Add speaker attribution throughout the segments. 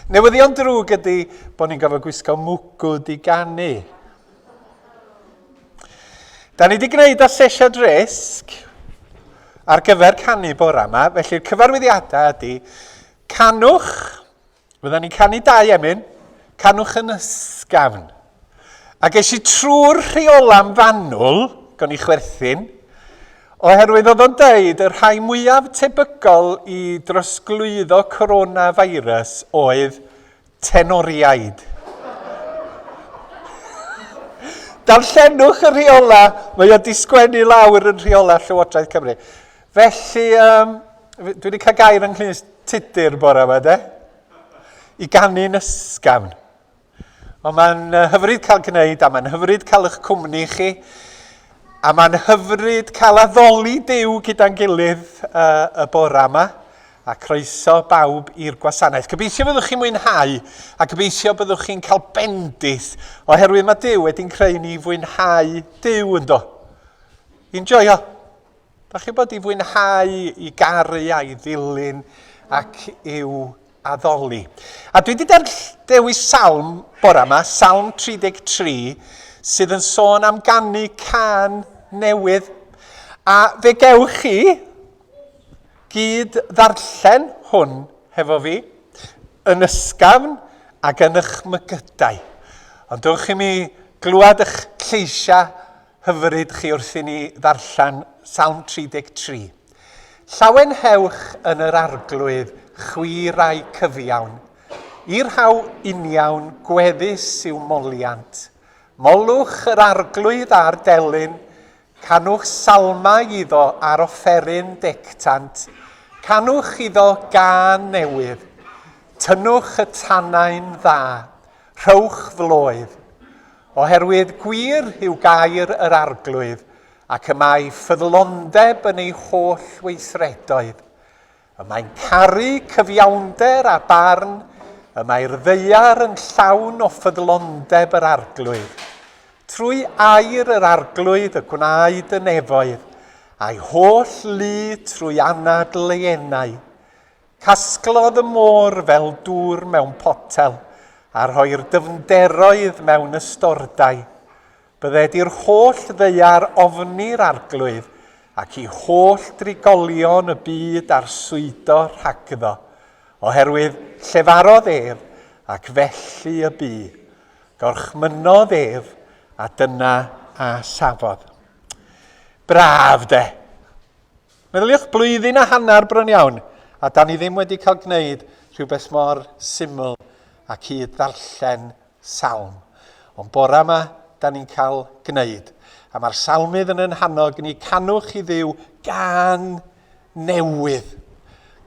Speaker 1: Newyddion drwg ydy bod ni'n gofio gwisgo mwgwd i ganu. Da ni wedi gwneud asesiad risg ar gyfer canu bora yma, felly'r cyfarwyddiadau ydy canwch, fydda ni'n canu dau emyn, canwch yn ysgafn. A ges i trwy'r rheola'n fanwl, gon i chwerthin, oherwydd oedd o'n deud y rhai mwyaf tebygol i drosglwyddo coronavirus oedd tenoriaid. Darllenwch y rheola, mae o di sgwennu lawr yn rheola Llywodraeth Cymru. Felly, um, dwi wedi cael gair yng Nghlust Tudur bore yma, de? I ganu'n ysgafn. Ond mae'n hyfryd cael gwneud, a mae'n hyfryd cael eich cwmni chi, a mae'n hyfryd cael addoli Duw gyda'n gilydd uh, y bore yma, a croeso bawb i'r gwasanaeth. Gobeithio byddwch chi'n mwynhau, a gobeithio byddwch chi'n cael bendith, oherwydd mae Duw wedi'n creu ni fwynhau Duw ynddo. Enjoyo. Da chi'n bod i fwynhau, i garu a'i ddilyn ac i'w addoli. A dwi wedi dewis salm bora yma, Salm 33, sydd yn sôn am ganu can newydd. A fe gewch chi gyd ddarllen hwn hefo fi, yn ysgafn ac yn eich mygydau. Ond dewch i mi glywed eich lleisiau hyfryd chi wrth i ni ddarllen Salm 33. Llawenhewch yn yr Arglwydd, chwi rai cyfiawn. I'r rhaw uniawn gweddus yw moliant. Molwch yr Arglwydd a'r delyn, canwch salmau iddo ar offeryn dectant, canwch iddo gân newydd. Tynnwch y tanau'n dda, rhowch floedd. Oherwydd gwir yw gair yr Arglwydd, ac y mae ffyddlondeb yn ei holl weithredoedd. Y mae'n caru cyfiawnder a barn, y mae'r ddaear yn llawn o ffyddlondeb yr Arglwydd. Trwy air yr Arglwydd y gwnaed y nefoedd, a'i holl lu trwy anadl ei enau. Casglodd y môr fel dŵr mewn potel, a rhoi'r dyfnderoedd mewn ystordai. Bydded i'r holl ddaear ofni'r Arglwydd, ac i holl drigolion y byd arswydo rhagddo, oherwydd llefarodd ef, ac felly y bu. Gorchmynnodd ef, a dyna a safodd. Braf, de? Meddyliwch, blwyddyn a hanner bron iawn, a da ni ddim wedi cael gwneud rhywbeth mor syml a cyd ddarllen salm. Ond bora yma, da ni'n cael gwneud. A mae'r salmydd yn yn hannog ni, canwch i Dduw gan newydd.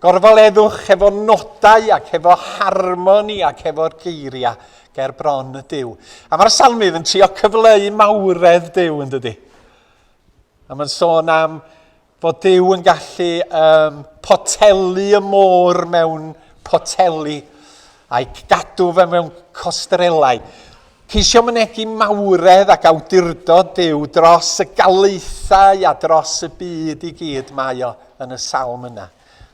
Speaker 1: Gorfoleddwch efo nodau ac efo harmoni ac efo'r geiriau ger bron y Duw. A mae'r salmydd yn trio cyfleu mawredd Duw yn dydy. A mae'n sôn am fod Duw yn gallu um, potelu y môr mewn poteli a'i gadw fe mewn costrelau. Ceisio mynegi mawredd ac awdurdod Duw dros y galaethau a dros y byd i gyd mae o yn y salm yna.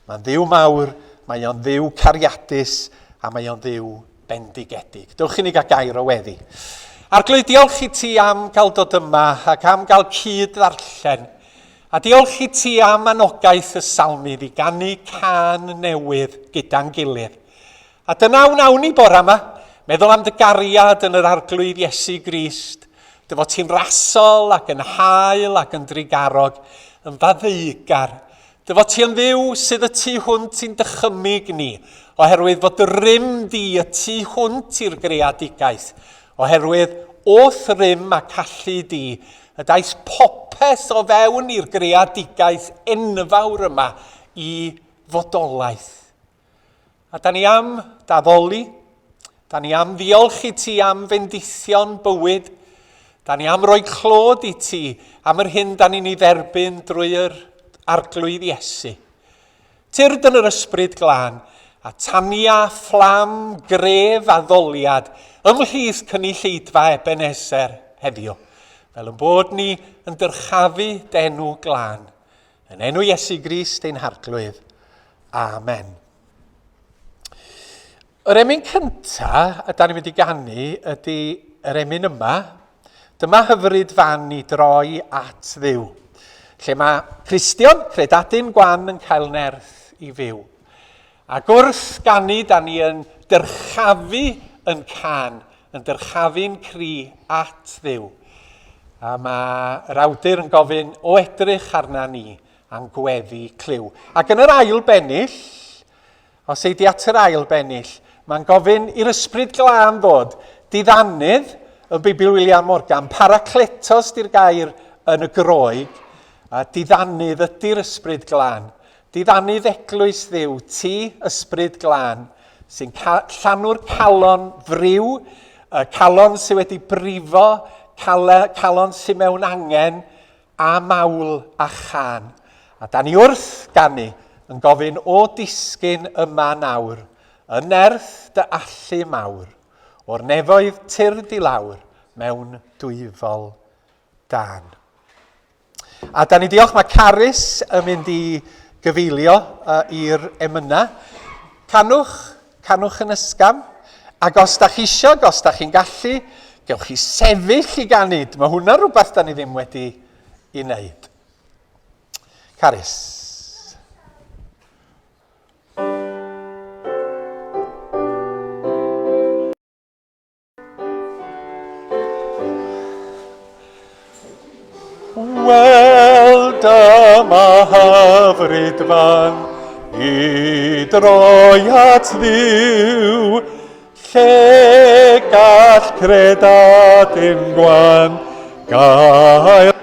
Speaker 1: Mae'n ddiw mawr, mae o'n ddiw cariadus a mae o'n ddiw bendigedig. Dewch i ni gael gair o weddi. Arglwydd, diolch i ti am gael dod yma ac am gael cyd ddarllen. A diolch i ti am anogaeth y salmydd i ganu cân newydd gyda'n gilydd. A dyna wnawn ni bora yma, meddwl am dy gariad yn yr Arglwydd Iesu Grist, dy fod ti'n rasol ac yn hael ac yn drugarog, yn faddeugar, Dy fod ti yn Dduw sydd y tu hwnt i'n dychymyg ni, oherwydd fod dy rym di y tu hwnt i'r greadigaeth, oherwydd o'th rym ac allu di, y daeth popeth o fewn i'r greadigaeth enfawr yma i fodolaeth. A da ni am d'addoli, da ni am ddiolch i ti am fendithion bywyd, da ni am roi clod i ti am yr hyn da ni'n ei dderbyn drwy'r Arglwydd Iesu. Tyrd yn yr ysbryd glân, a tania fflam gref addoliad ymhlith cynulleidfa Ebenezer heddiw, fel yn bod ni yn dyrchafu d'enw glân. Yn enw Iesu Grist ein Harglwydd. Amen. Yr emyn cynta y da ni'n mynd i ganu ydy yr emyn yma. Dyma hyfryd fan i droi at Dduw, lle mae Cristion, credadun gwan yn cael nerth i fyw. Ac wrth ganu, da ni yn dyrchafu yn can, yn dyrchafu'n cri at Dduw. A mae'r awdur yn gofyn, o edrych arna ni, a'n gweddi clyw. Ac yn yr ail bennill, Os ei di at yr ail bennill, mae'n gofyn i'r Ysbryd Glân ddod. Diddanydd, yn Beibl William Morgan, parakletos di'r gair yn y Groeg, a diddanydd ydy'r Ysbryd Glân. Diddanydd eglwys Dduw, ti, Ysbryd Glân, sy'n llanw'r calon friw, y calon sydd wedi brifo, calon sydd mewn angen, a mawl a chân. A da ni wrth ganu yn gofyn o disgyn yma nawr, yn nerth dy allu mawr, o'r nefoedd tyrd i lawr mewn dwyfol dân. A da ni diolch, mae Carys yn mynd i gyfeilio uh, i'r emynau. Canwch, canwch yn ysgafn, ac os da chi isio, os da chi'n gallu, gewch chi sefyll i ganu. Mae hwnna'n rhywbeth da ni ddim wedi i wneud. Carys. Wel, dyma hyfryd fan i droi at Dduw, lle gall credadun gwan gael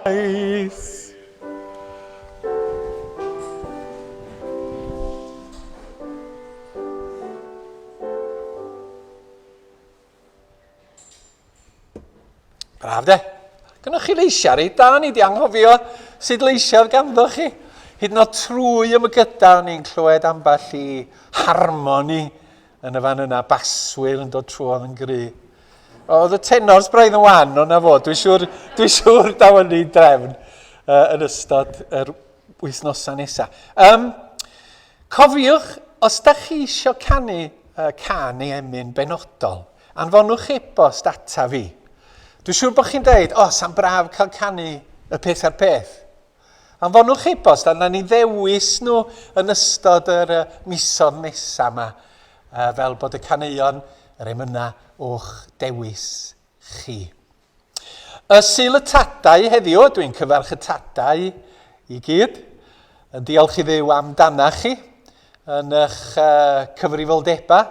Speaker 1: Nice. Braf de. Gynnwch chi leisiau reit da, ni di anghofio sut leisiau oedd ganddo chi. Hyd yn oed trwy ymgyda, o'n i'n clywed ambell i harmoni yn y fan yna, baswyr yn dod trwodd yn gry. Oedd y tenors braidd yn wan, ond na fo, dwi'n siŵr, dwi siŵr daw yn ei drefn uh, yn ystod yr wythnosau nesaf. Um, cofiwch, os da chi eisiau canu uh, can neu emyn benodol, Anfonwch e-bost ata fi. Dwi'n siŵr bod chi'n dweud, o, oh, sa'n braf cael canu y peth a'r peth. Anfonwch e-bost a na ni ddewis nhw yn ystod yr uh, misoedd nesaf yma, uh, fel bod y caneuon, yr emynau o'ch dewis chi. Y Sul y Tadau heddiw, dwi'n cyfarch y tadau i gyd, yn diolch i Dduw amdanach chi. yn eich cyfrifoldebau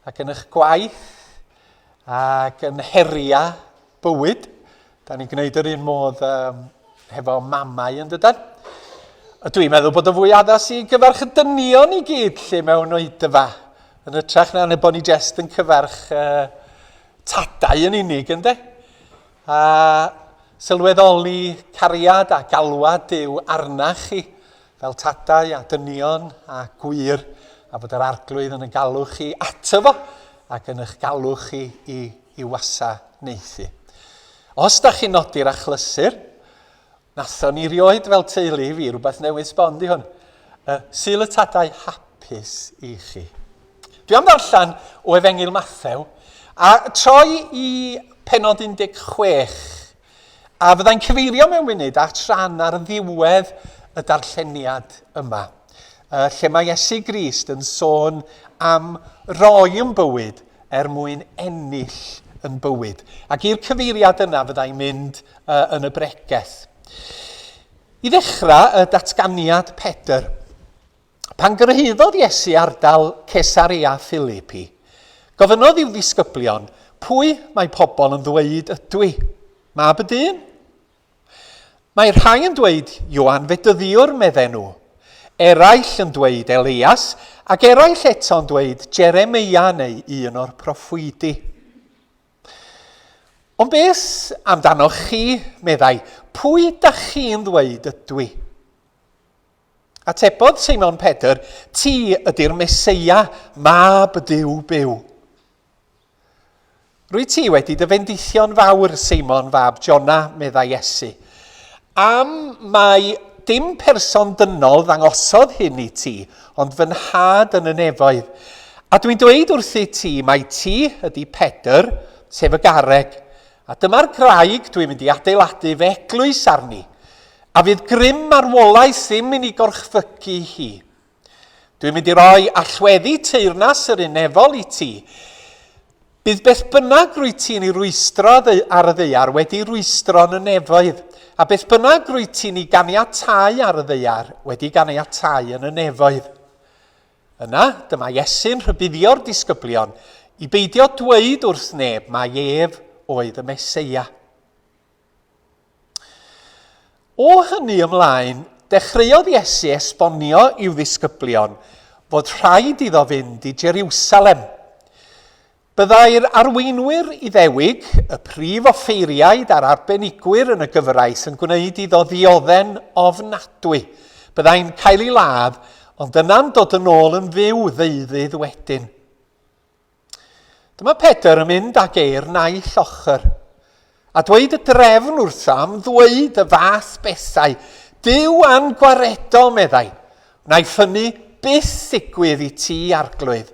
Speaker 1: ac yn eich gwaith ac yn heriau bywyd. Da ni'n gwneud yr un modd um, hefo mamau yn dydan. A dwi'n meddwl bod y fwy addas i gyfarch y dynion i gyd lle mewn oedfa. Yn ytrach na bod ni jest yn cyfarch uh, tadau yn unig, ynddo? A sylweddoli cariad a galwad Duw arnach chi fel tadau a dynion a gwir, a bod yr arglwydd yn y galw chi ato fo ac yn eich galw chi i, i wasanaethu. Os da chi'n nodi'r achlysur, nathon ni rioed fel teulu i fi, rhywbeth newydd sbon di hwn. Uh, Sul y Tadau hapus i chi. Dwi am ddarllen o Efengyl Mathew a troi i penod 16 a fyddai'n cyfeirio mewn munud at ran ar ddiwedd y darlleniad yma, lle mae Iesu Grist yn sôn am roi yn bywyd er mwyn ennill yn bywyd. Ac i'r cyfeiriad yna fyddai'n mynd yn y bregeth. I ddechrau, y datganiad Pedr. Pan gyrhaeddodd Iesu ardal Cesarea Philipi, gofynnodd i'w ddisgyblion, Pwy mae pobl yn ddweud ydw i? Mab y dyn? Mae rhai yn dweud Ioan Fedyddiwr, medden nhw. Eraill yn dweud Elias, ac eraill eto'n dweud Jeremeia neu un o'r proffwydi. Ond beth amdanoch chi, meddai, pwy dach chi'n ddweud ydw i? Atebodd Seimon Pedr, Ti ydy'r Meseia, mab y Duw byw. Rwy ti wedi dy fendithio'n fawr, Seimon fab Jona, meddai Iesu. Am mai dim person dynol ddangosodd hyn i ti, ond fy nhad yn y nefoedd. A dwi'n dweud wrthyt ti mai ti ydy Pedr, sef y garreg, a dyma'r graig dwi'n mynd i adeiladu fy eglwys arni, A fydd grym marwolaeth ddim yn ei gorchfygu hi. Dwi'n mynd i roi allweddi teyrnas yr un nefol i ti. Bydd beth bynnag rwy ti'n ei rwystro ar y ddaear wedi rwystro yn y nefoedd, a beth bynnag rwy ti'n ei ganiatáu ar y ddaear wedi ganiatáu yn y nefoedd. Yna, dyma Iesu'n rhybuddio'r disgyblion i beidio dweud wrth neb mai ef oedd y Meseia. O hynny ymlaen, dechreuodd Iesu esbonio i'w ddisgyblion fod rhaid iddo fynd i Jeriwsalem. Byddai'r arweinwyr Iddewig, y prif offeiriaid a'r arbenigwyr yn y gyfraith yn gwneud iddo ddiodde'n ofnadwy. Byddai'n cael ei ladd, ond yna'n dod yn ôl yn fyw ddeuddydd wedyn. Dyma Pedr yn mynd ag e'r naill ochr, a dweud y drefn wrtho am ddweud y fath bethau. Duw a'n gwaredo, meddai. Wnaiff hynny byth ddigwydd i ti, arglwydd.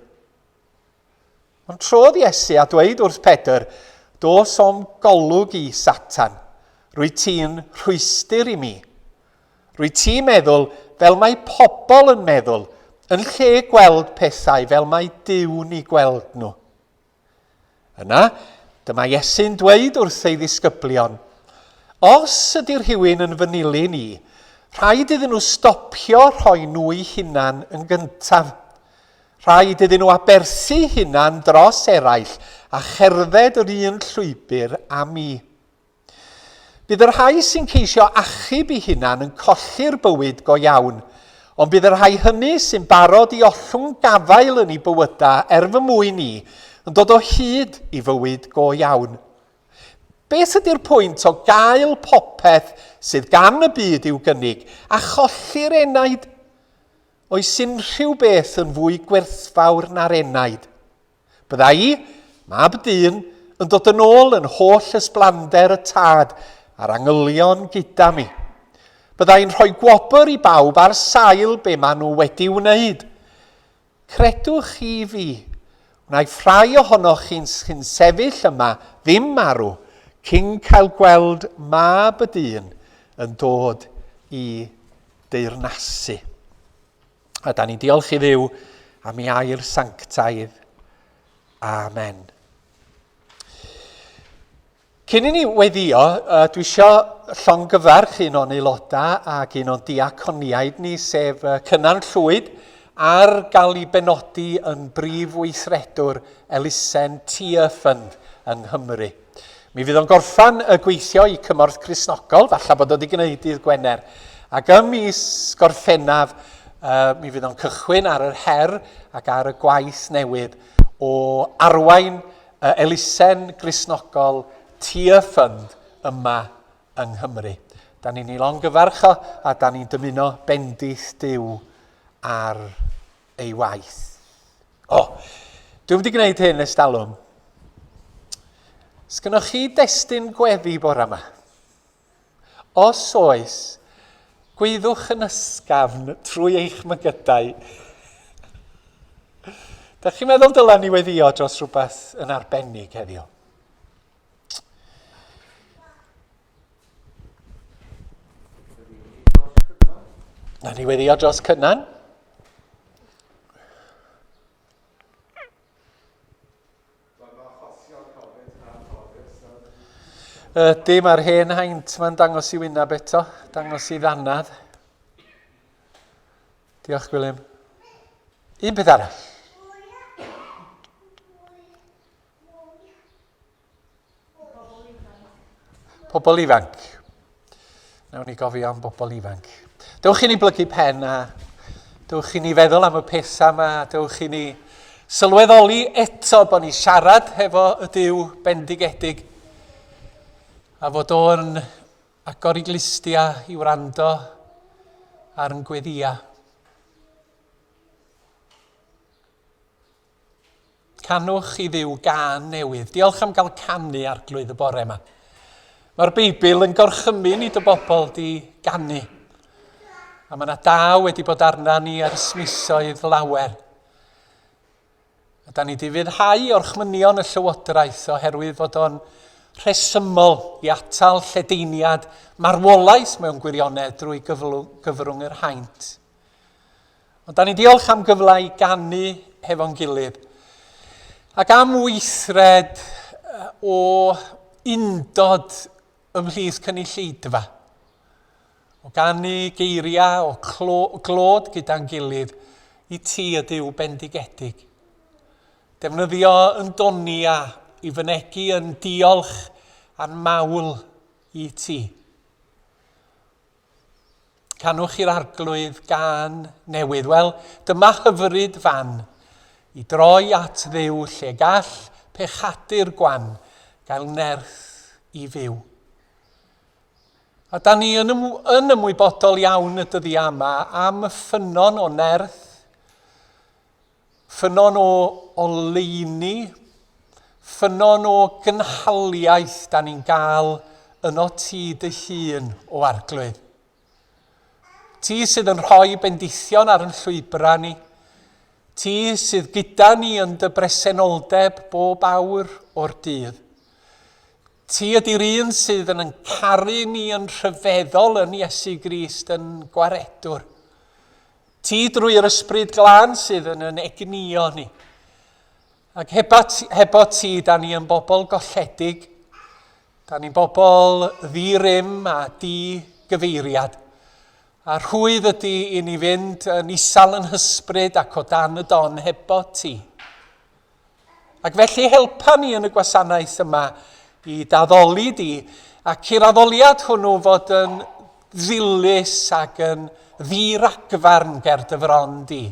Speaker 1: Ond trodd Iesu a dweud wrth Pedr, Dos o'm golwg i, Satan. Rwy ti'n rhwystr i mi. Rwyt ti'n meddwl fel mae pobl yn meddwl, yn lle gweld pethau fel mae Duw'n eu gweld nhw. Yna, dyma Iesu'n dweud wrth ei ddisgyblion, Os ydy rhywun yn fy nilyn i, rhaid iddyn nhw stopio rhoi nhw'u hunan yn gyntaf. Rhaid iddyn nhw aberthu hunan dros eraill a cherdded yr un llwybr â mi. Bydd y rhai sy'n ceisio achub eu hunan yn colli'r bywyd go iawn, ond bydd y rhai hynny sy'n barod i ollwng gafael yn eu bywydau er fy mwyn i yn dod o hyd i fywyd go iawn. Beth ydy'r pwynt o gael popeth sydd gan y byd i'w gynnig a cholli'r enaid? Oes unrhyw beth yn fwy gwerthfawr na'r enaid? Bydda i, mab dyn, yn dod yn ôl yn holl ysblander y tad a'r angylion gyda mi. Bydda i'n rhoi gwobr i bawb ar sail be maen nhw wedi wneud. Credwch chi fi, wnaiff rhai ohonoch chi'n sy'n sefyll yma ddim marw cyn cael gweld mab y dyn yn dod i deyrnasu. A da ni'n diolch i Dduw am ei air sanctaidd. Amen. Cyn i ni weddio, uh, dwi eisiau llongyfarch un o'n aelodau ac un o'n diaconiaid ni, sef uh, Cynan Llwyd ar gael ei benodi yn brif weithredwr elusen Tear Fund yng Nghymru. Mi fydd o'n gorffan y gweithio i Cymorth Cristnogol, falle bod o wedi gwneud dydd Gwener. Ac ym mis Gorffennaf, uh, mi fydd o'n cychwyn ar yr her ac ar y gwaith newydd o arwain y elusen Gristnogol Tear Fund yma yng Nghymru. Da ni'n ei longyfarch o a da ni'n dymuno bendith Duw ar ei waith. O, dwi'n wedi gwneud hyn ers talwm. Sgynnoch chi destun gweddi bore yma? Os oes, gwyddwch yn ysgafn trwy eich mygydau. Da chi'n meddwl dylen ni weddio dros rhywbeth yn arbennig heddiw? Na ni weddio dros Cynan. Ydy, mae'r hen haint ma'n dangos i wyneb eto, dangos i ddannedd. Diolch, Gwilym. Un peth arall. Pobl ifanc. Nawn ni gofio am bobl ifanc. Dewch i ni blygu pen a dewch i ni feddwl am y pethau yma. Dewch i ni sylweddoli eto bod ni siarad hefo y Duw bendigedig a fod o'n agor i glustia i wrando ar yn gweddia. Canwch i Dduw gân newydd. Diolch am gael canu arglwydd y bore yma. Mae'r Beibl yn gorchymyn i dy bobl di ganu. A mae yna da wedi bod arna ni ers misoedd lawer. A da ni di fyddhau orchmynion y llywodraeth oherwydd fod o'n rhesymol i atal lledeiniad marwolaeth mewn gwirionedd drwy gyfrwng yr haint. Ond da ni'n diolch am gyfle i ganu hefo'n gilydd. Ac am weithred o undod ymhlith cynulleidfa. O ganu geiriau o clo, glod gyda'n gilydd i ti y Duw bendigedig. Defnyddio yn donia i fynegi yn diolch a'n mawl i ti. Canwch i'r arglwydd gân newydd. Wel, dyma hyfryd fan i droi at Dduw lle gall pechadur gwan gael nerth i fyw. A da ni yn, yn ymwybodol iawn y dyddiau yma am y ffynnon o nerth Ffynnon o oleuni, ffynnon o gynhaliaeth da ni'n gael yno ti dy hun, o Arglwydd. Ti sydd yn rhoi bendithion ar yn llwybrau ni. Ti sydd gyda ni yn dy bresenoldeb bob awr o'r dydd. Ti ydy'r un sydd yn yn caru ni yn rhyfeddol yn Iesu Grist yn gwaredwr. Ti drwy yr Ysbryd Glân sydd yn yn egnïo ni. Ac hebo ti, hebo ti, da ni yn bobl golledig. Da ni'n bobl ddi-rym a di-gyfeiriad. A rhwydd ydy i ni fynd yn isal yn hysbryd ac o dan y don hebo ti. Ac felly helpa ni yn y gwasanaeth yma i daddoli di ac i'r addoliad hwnnw fod yn ddilys ac yn ddi-ragfarn ger dy fron di.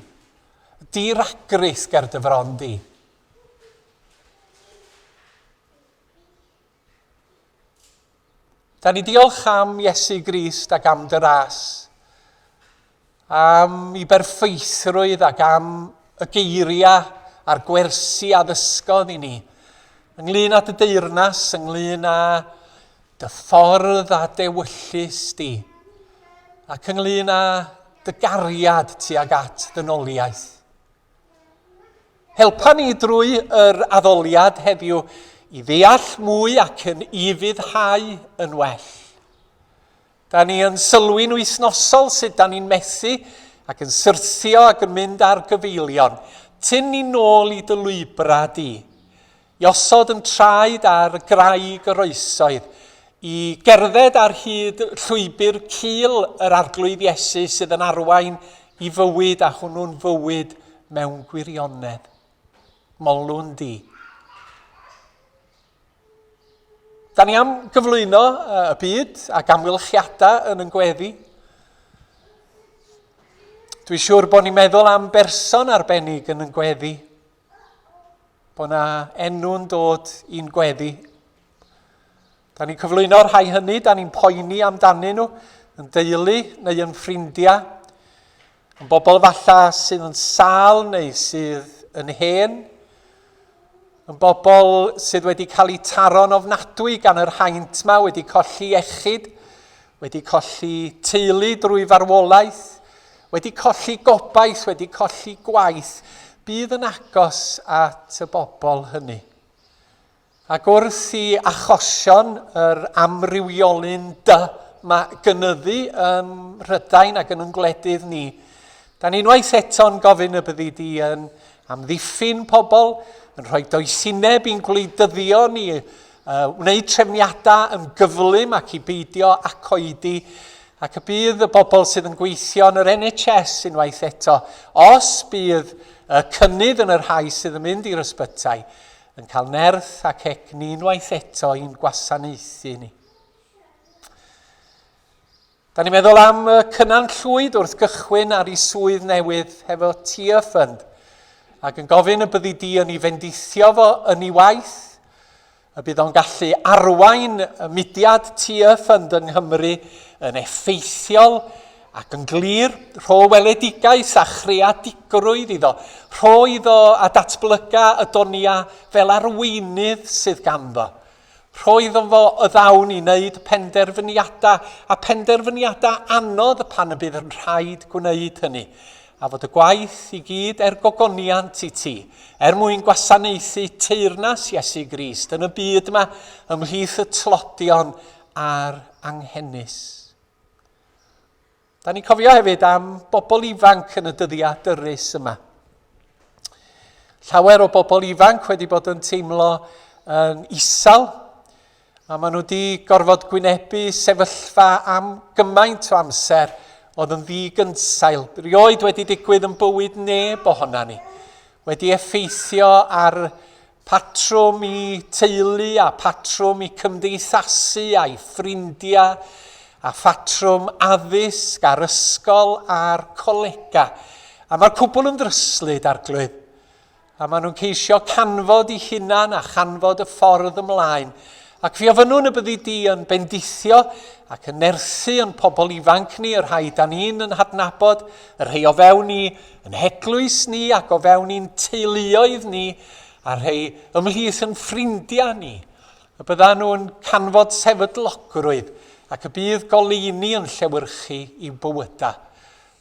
Speaker 1: Di-ragrith ger dy fron di. Da ni diolch am Iesu Grist ac am dy ras, am i berffeithrwydd ac am y geiriau a'r gwersi a ddysgodd i ni, ynglyn â dy deyrnas, ynglyn â dy ffordd a dewyllys di, ac ynglyn â dy gariad tuag at ddynoliaeth. Helpa ni drwy yr addoliad heddiw i ddeall mwy ac yn ufuddhau yn well. Da ni yn sylwi'n wythnosol sut da ni'n methu ac yn syrthio ac yn mynd ar gyfeilion. Tyn ni nôl i dy lwybrau di. I osod yn traed ar graig yr oesoedd, i gerdded ar hyd llwybr cul yr Arglwydd Iesu sydd yn arwain i fywyd a hwnnw'n fywyd mewn gwirionedd. Molwn di. Da ni am gyflwyno y byd ac amgylchiadau yn yn gweddi. Dwi'n siŵr bod ni'n meddwl am berson arbennig yn yn gweddi. Bod na enw'n dod i'n gweddi. Da ni'n cyflwyno'r rhai hynny, da ni'n poeni amdanyn nhw, yn deulu neu yn ffrindiau. Yn bobl falle sydd yn sâl neu sydd yn hen, yn bobl sydd wedi cael eu taro'n ofnadwy gan yr haint yma, wedi colli iechyd, wedi colli teulu drwy farwolaeth, wedi colli gobaith, wedi colli gwaith, bydd yn agos at y bobl hynny. Ac wrth i achosion yr amrywiolyn dy 'ma gynyddu ym Mhrydain ac yn yn gwledydd ni, da ni unwaith eto'n gofyn y byddi di yn amddiffyn pobl, yn rhoi doethineb i'n gwleidyddion ni, uh, wneud trefniadau yn gyflym ac i beidio ac oedi, ac y bydd y bobl sydd yn gweithio yn yr NHS unwaith eto, os bydd y cynnydd yn y rhai sydd yn mynd i'r ysbytai, yn cael nerth ac egni unwaith eto i'n gwasanaethu ni. Da ni'n meddwl am y Cynan Llwyd wrth gychwyn ar ei swydd newydd hefo Tia Fund ac yn gofyn y byddi di yn ei fendithio fo yn ei waith, y bydd o'n gallu arwain y mudiad Tia Fund yng Nghymru yn effeithiol Ac yn glir, rho weledigaeth a chreadigrwydd iddo. Rho iddo a datblyga y donia fel arweinydd sydd ganddo. Rho iddo fo y ddawn i wneud penderfyniadau, a phenderfyniadau anodd pan y bydd yn rhaid gwneud hynny. A fod y gwaith i gyd er gogoniant i ti, er mwyn gwasanaethu teyrnas Iesu Grist yn y byd yma ymhlith y tlodion a'r anghenus. Da ni'n cofio hefyd am bobl ifanc yn y dyddiau dyrus yma. Llawer o bobl ifanc wedi bod yn teimlo yn isel, a maen nhw wedi gorfod gwynebu sefyllfa am gymaint o amser oedd yn ddi-gynsail. Rioed wedi digwydd yn bywyd neb ohona ni. Wedi effeithio ar Patrwm i teulu a patrwm i cymdeithasu a'i ffrindiau a phatrwm addysg a'r ysgol a'r colega. A mae'r cwbl yn ddryslyd, arglwydd. A maen nhw'n ceisio canfod i hunan a chanfod y ffordd ymlaen. Ac fi ofynnwn y byddi di yn bendithio ac yn nerthu yn pobl ifanc ni, y rhai da ni'n yn hadnabod, y rhai o fewn ni yn heglwys ni ac o fewn i'n teuluoedd ni a rhai ymhlith yn ffrindiau ni, y byddan nhw'n canfod sefydlogrwydd ac y bydd goleuni yn llewyrchu i'w bywydau.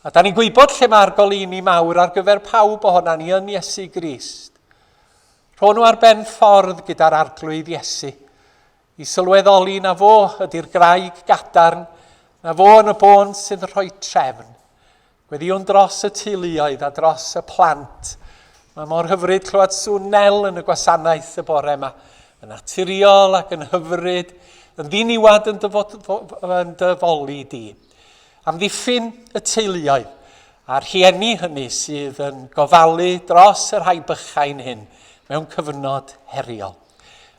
Speaker 1: A da ni'n gwybod lle mae'r goleuni mawr ar gyfer pawb ohona ni yn Iesu Grist. Rho nhw ar ben ffordd gyda'r arglwydd Iesu, i sylweddoli na fo ydy'r graig gadarn, na fo yn y bôn sydd yn rhoi trefn. Gweddïwn dros y teuluoedd a dros y plant. Mae mor hyfryd clywed sŵn Nel yn y gwasanaeth y bore yma. Yn naturiol ac yn hyfryd, yn ddiniwad yn yn dyfoli di. Amddiffyn y teuluoedd a'r rhieni hynny sydd yn gofalu dros y rhai bychain hyn mewn cyfnod heriol.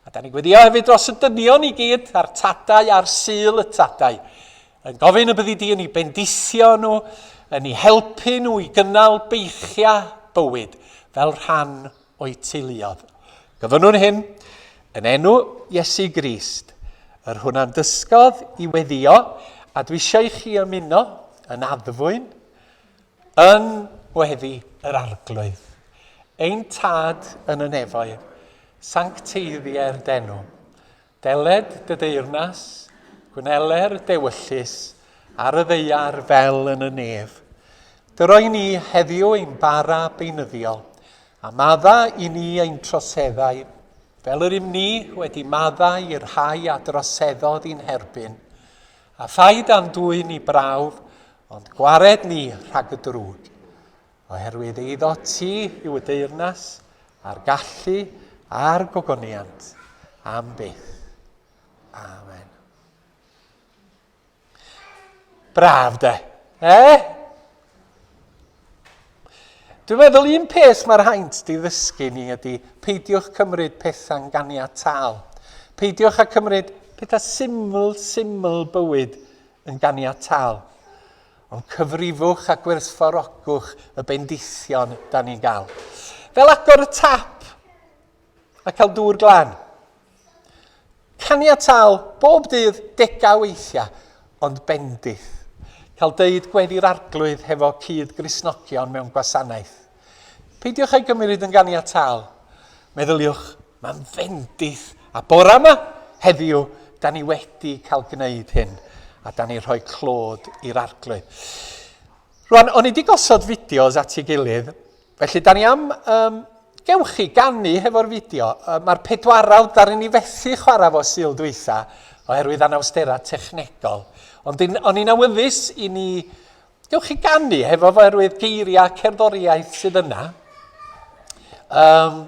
Speaker 1: A da ni'n gweddio hefyd dros y dynion i gyd, a'r tadau a'r sul y tadau, Yn gofyn y byddi di yn eu bendithio nhw, yn eu helpu nhw i gynnal beichiau bywyd fel rhan o'u teuluodd. Gofynnwn hyn yn enw Iesu Grist, yr hwn a'n dysgodd i weddio, a dwi eisiau i chi ymuno yn addfwyn yn weddi yr Arglwydd. Ein Tad yn y nefoedd, sancteiddier d'enw. Deled dy deyrnas, gwneler d'ewyllys, ar y ddaear fel yn y nef. Dyro i ni heddiw ein bara beunyddiol, a madda i ni ein troseddau, fel yr ym ni wedi maddau i'r rhai a droseddodd i'n herbyn. A phaid â'n dwyn i brawf, ond gwared ni rhag y drwg. Oherwydd eiddo ti yw y deyrnas, a'r gallu, a'r gogoniant, am byth. Amen. Braf de. Eh? Dwi'n meddwl un peth mae'r haint di ddysgu ni ydy peidiwch cymryd pethau'n ganiataol. Peidiwch â cymryd pethau syml, syml bywyd yn ganiataol. Ond cyfrifwch a gwerthfawrogwch y bendithion da ni'n gael. Fel agor y tap a cael dŵr glân. Caniataol bob dydd degau weithiau, ond bendith. Cael deud gweddi'r arglwydd hefo cyd Gristnogion mewn gwasanaeth. Peidiwch ei gymryd yn ganiataol. Meddyliwch, mae'n fendith. A bora yma, heddiw, da ni wedi cael gwneud hyn, a da ni rhoi clod i'r arglwydd. Rwan, o'n i wedi gosod fideos at ei gilydd, felly da ni am... Um, gewch chi ganu hefo'r fideo. Uh, Mae'r pedwarawd ddaru ni fethu chwarae fo Sul dwytha oherwydd anawsterau technegol. Ond o'n i'n awyddus i ni... Gewch chi ganu hefo fo oherwydd geiriau cerddoriaeth sydd yna. Um,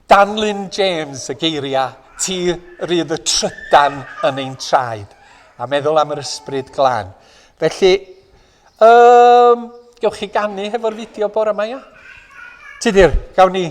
Speaker 1: Dan Lynn James, y geiriau, ti rydd y trydan yn ein traed. A meddwl am yr ysbryd glân. Felly, um, gewch chi ganu hefo'r fideo bore yma, ia? Tudur, gawn ni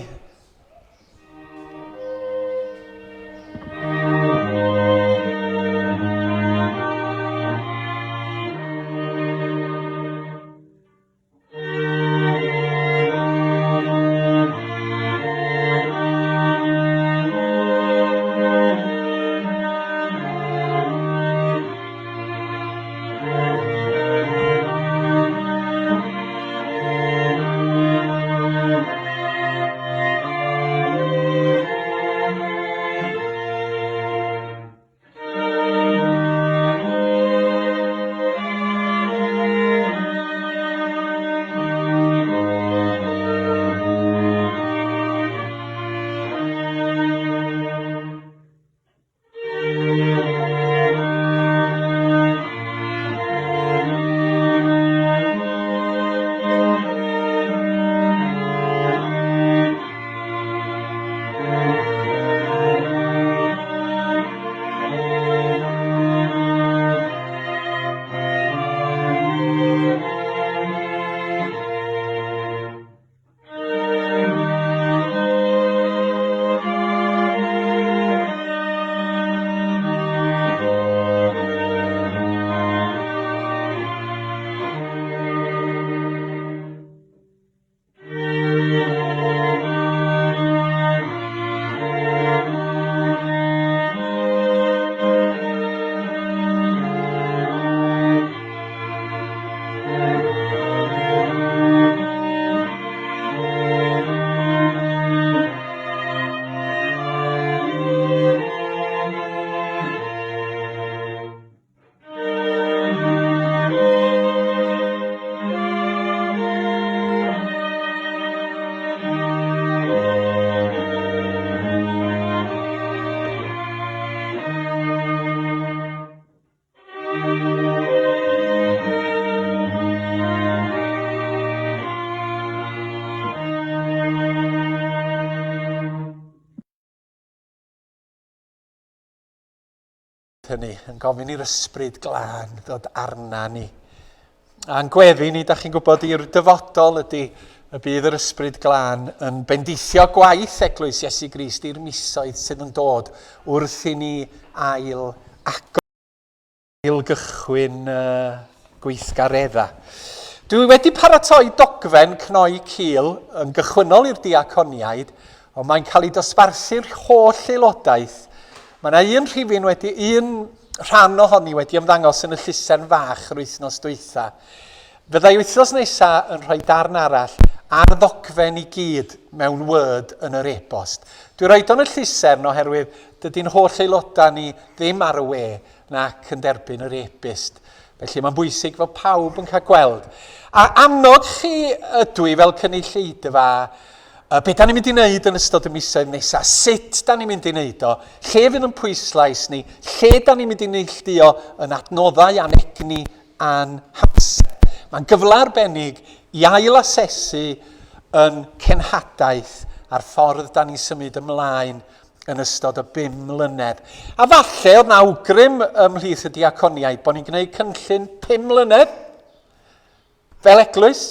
Speaker 1: Hynny, yn gofyn i'r ysbryd glân ddod arna ni. A'n gweddi ni, da chi'n gwybod, i'r dyfodol ydy y bydd yr ysbryd glân yn bendithio gwaith Eglwys Iesu Grist i'r misoedd sydd yn dod wrth i ni ail agor. Ailgychwyn gweithgareddau. Dwi wedi paratoi dogfen cnoi cil yn gychwynnol i'r diaconiaid, ond mae'n cael ei dosbarthu'r holl aelodaeth. Mae yna un rhifyn wedi, un rhan ohoni wedi ymddangos yn y llusern fach yr wythnos dwytha. Fyddai wythnos nesa yn rhoi darn arall a'r ddogfen i gyd mewn Word yn yr e-bost. Dwi'n rhoi o'n y llusern oherwydd dydy'n holl aelodau ni ddim ar y we nac yn derbyn yr e-byst. Felly mae'n bwysig fod pawb yn cael gweld. A annog chi ydw i fel cynulleidfa, be da ni'n mynd i wneud yn ystod y misoedd nesaf, sut da ni'n mynd i wneud o, lle fydd yn pwyslais ni, lle da ni'n mynd i neilltuo yn adnoddau a'n egni a'n hamser. Mae'n gyfle arbennig i ail-asesu yn cenhadaeth a'r ffordd da ni'n symud ymlaen yn ystod y bum mlynedd. A falle oedd na awgrym ymhlith y diaconiaid bod ni'n gwneud cynllun pum mlynedd fel eglwys.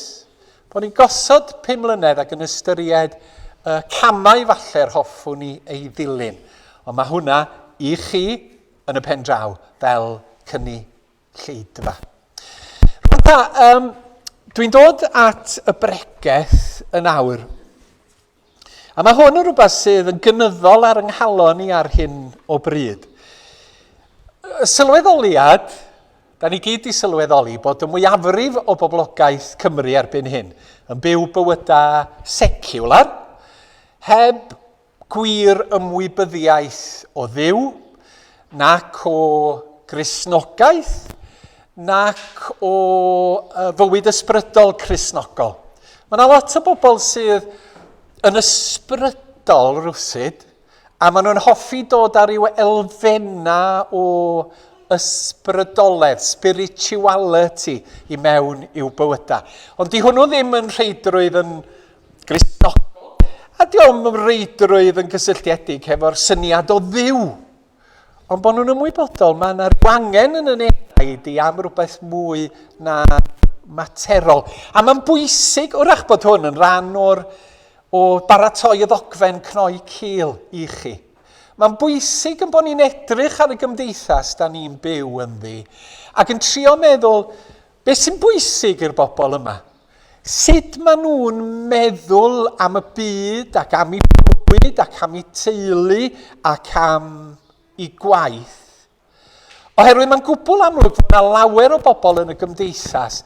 Speaker 1: Bod ni'n gosod 5 mlynedd ac yn ystyried y camau falle'r hoffwn ni ei ddilyn. Ond mae hwnna i chi yn y pen draw fel cynulleidfa. Rwan ta, dwi'n dod at y bregeth yn awr. A mae hwn yn rhywbeth sydd yn gynyddol ar yng nghalon i ar hyn o bryd. Sylweddoliad, da ni gyd i sylweddoli bod y mwyafrif o boblogaeth Cymru erbyn hyn yn byw bywydau seciwlar, heb gwir ymwybyddiaeth o Dduw, nac o Gristnogaeth, nac o fywyd ysbrydol Cristnogol. Mae yna lot o bobl sydd yn ysbrydol rywsut, a maen nhw'n hoffi dod â rhyw elfennau o ysbrydoledd, spirituality, i mewn i'w bywydau. Ond di hwnnw ddim yn rheidrwydd yn Gristnogol, a di o'm reidrwydd yn gysylltiedig hefo'r syniad o Dduw. Ond bod nhw'n ymwybodol, mae yna rhyw angen yn y enaid i am rhywbeth mwy na materol. A mae'n bwysig, wrach bod hwn yn rhan o'r o baratoi y ddogfen cnoi cil i chi. Mae'n bwysig yn bod ni'n edrych ar y gymdeithas da ni'n byw ynddi ac yn trio meddwl beth sy'n bwysig i'r bobl yma. Sut maen nhw'n meddwl am y byd ac am eu bywyd ac am eu teulu ac am eu gwaith. Oherwydd mae'n gwbl amlwg fod yna lawer o bobl yn y gymdeithas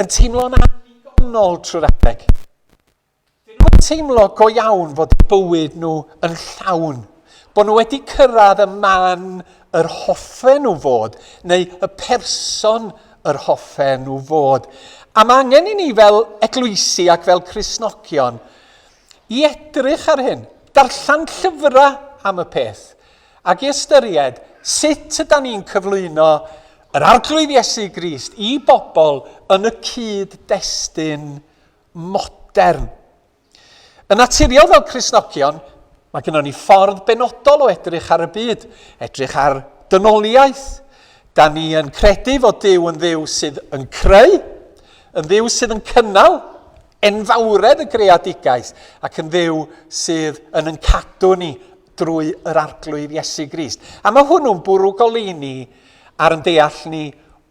Speaker 1: yn teimlo'n annigonol trwy'r adeg. Dyn nhw'n teimlo go iawn fod eu bywyd nhw yn llawn, bod nhw wedi cyrraedd y man yr hoffen nhw fod, neu y person yr hoffen nhw fod. A mae angen i ni fel eglwysi ac fel Cristnogion i edrych ar hyn, darllen llyfrau am y peth, ac i ystyried sut ydan ni'n cyflwyno yr Arglwydd Iesu Grist i bobl yn y cyd-destun modern. Yn naturiol fel Cristnogion, mae gennym ni ffordd benodol o edrych ar y byd, edrych ar dynoliaeth. Da ni yn credu fod Duw yn Dduw sydd yn creu, yn Dduw sydd yn cynnal enfawredd y greadigaeth, ac yn Dduw sydd yn yn cadw ni drwy yr Arglwydd Iesu Grist. A mae hwnnw'n bwrw goleuni ar yn deall ni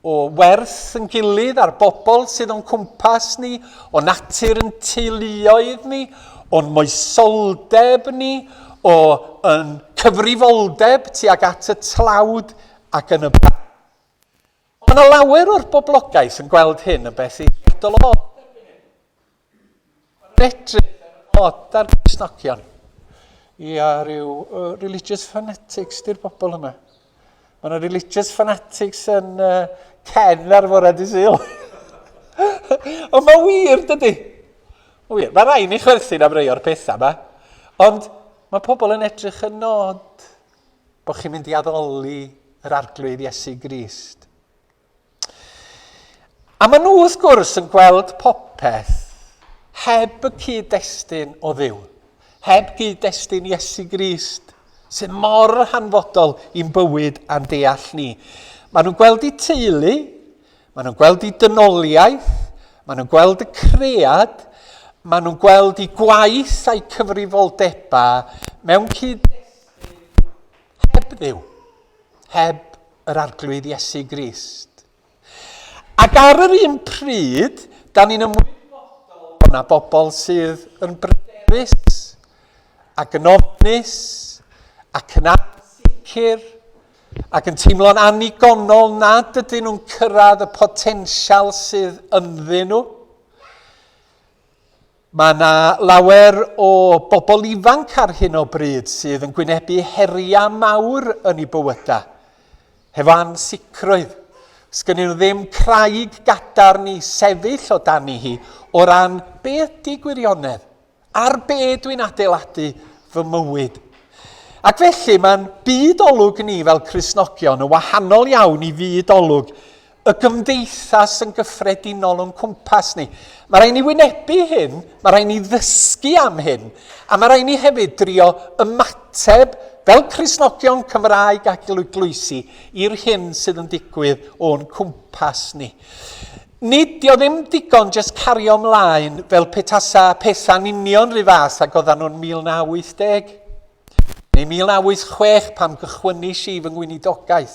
Speaker 1: o werth yn gilydd a'r bobl sydd o'n cwmpas ni, o natur yn teuluoedd ni, o'n moesoldeb ni, o yn cyfrifoldeb tuag at y tlawd ac yn y blaen. Ond mae yna lawer o'r boblogaeth yn gweld hyn yn beth eithriadol o od. Mae'n edrych yn od ar Gristnogion. Ia, rhyw uh, religious fanatics di'r bobl yma. Mae yna religious fanatics yn uh, Ken ar fore di Sul. Ond mae wir, dydy? Mae wir. Mae rhaid ni chwerthin am rei o'r pethau yma. Ond mae pobl yn edrych yn nod bod chi'n mynd i addoli yr Arglwydd Iesu Grist. A maen nhw wrth gwrs yn gweld popeth heb y cyd-destun o Dduw, heb gyd-destun Iesu Grist, sydd mor hanfodol i'n bywyd a'n deall ni. Maen nhw'n gweld eu teulu, maen nhw'n gweld eu dynoliaeth, maen nhw'n gweld y cread, maen nhw'n gweld eu gwaith a'u cyfrifoldebau mewn cyd-destun heb Dduw, heb yr Arglwydd Iesu Grist. Ac ar yr un pryd, da ni'n ymwybodol bod yna bobl sydd yn bryderus ac yn ofnus ac yn ansicr ac yn teimlo'n annigonol nad ydyn nhw'n cyrraedd y potensial sydd ynddyn nhw. Mae yna lawer o bobl ifanc ar hyn o bryd sydd yn gwynebu heriau mawr yn eu bywydau, hefo ansicrwydd. Sgynnyn nhw ddim craig gadarn i sefyll o dani hi o ran be ydy gwirionedd, ar be dwi'n adeiladu fy mywyd. Ac felly mae'n byd olwg ni fel Cristnogion yn wahanol iawn i fyd olwg y gymdeithas yn gyffredinol o'n cwmpas ni. Mae rhaid ni wynebu hyn, mae rhaid ni ddysgu am hyn, a mae rhaid ni hefyd drio ymateb fel Cristnogion Cymraeg ac eglwysi i'r hyn sydd yn digwydd o'n cwmpas ni. Nid dio ddim digon jyst cario ymlaen fel petasa pethau'n union rhy fath ag oeddan nhw'n 1980, neu 1986 pan gychwynnis i fy ngweinidogaeth,